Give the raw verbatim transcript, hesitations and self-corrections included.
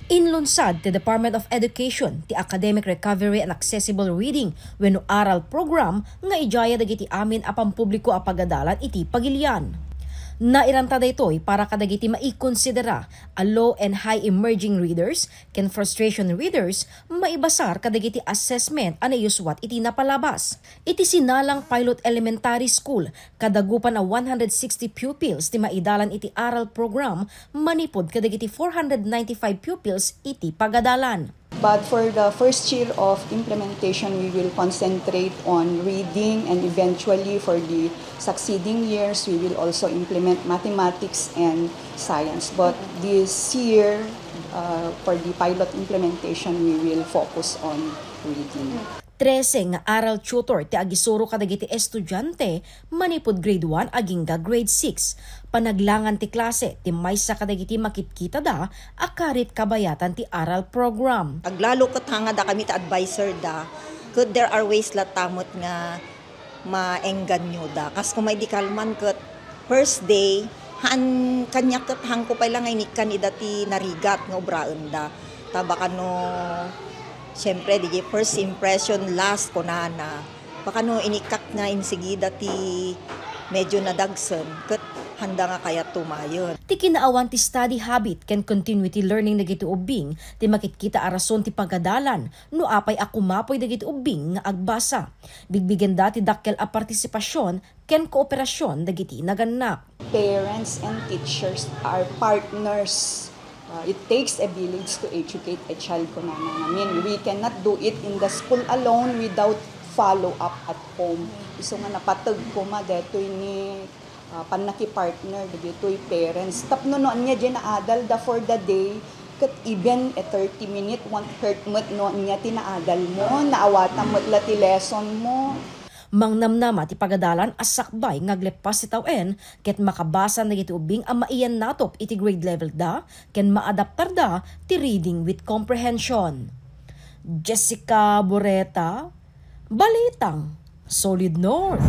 Inlunsad ti Department of Education ti Academic Recovery and Accessible Reading wenno ARAL program nga idiayna dagiti amin a pampubliko a pagadalan iti pagilian. Nairanta daytoy para kadagiti maikonsidera a low and high emerging readers ken frustration readers maibasar kadagiti assessment a naiyuswat iti napalabas. Iti sinalang Pilot Elementary School, kadagupan a one hundred sixty pupils ti maidalan iti ARAL program manipud kadagiti four hundred ninety-five pupils iti pagadalan. But for the first year of implementation, we will concentrate on reading, and eventually for the succeeding years, we will also implement mathematics and science. But this year, uh, for the pilot implementation, we will focus on reading. Trese nga ARAL tutor ti agisuro kadagiti estudiante manipud grade one agingga grade six. Panaglangan ti klase ti maysa kadagiti makitkitada a karit kabayatan ti ARAL program. Aglalo ket hanga dakami ti adviser da, ket there are ways latta met nga maengganyo da. Kas kuma idi kalman ket first day, haan kaniak ket haanko pay la nga inikkan ida ti narigat nga obraenda. Ta baka no, siyempre, di first impression last kunana. Baka no inikkak nga insigida ti medyo nadagsen, ket handa nga kayat tumayen. Ti kinaawan ti study habit ken continuity learning dagiti ubbing ti makitkita a rason ti pagadalan no apay a kumapoy dagiti ubbing nga agbasa. Bigbigenda ti dakkel a partisipasion ken kooperasyon dagiti nagannak. Parents and teachers are partners. Uh, it takes a village to educate a child, kunana ngamin. We cannot do it in the school alone without follow up at home. Isu nga napateg koma detoy ni uh, pannakipartner dagitoy parents. Tapno no ania diay naadal da for the day, ket even a thirty minute won't hurt met no ania ti naadal mo, naawatan met la ti lesson mo. Mangnamnama ti pagadalan a sakbay nga agleppas ti tawen ket makabasan dagiti ubbing a maiyannatop iti grade level da ken maadaptarda ti reading with comprehension. Jessica Boreta, Balitang Solid North.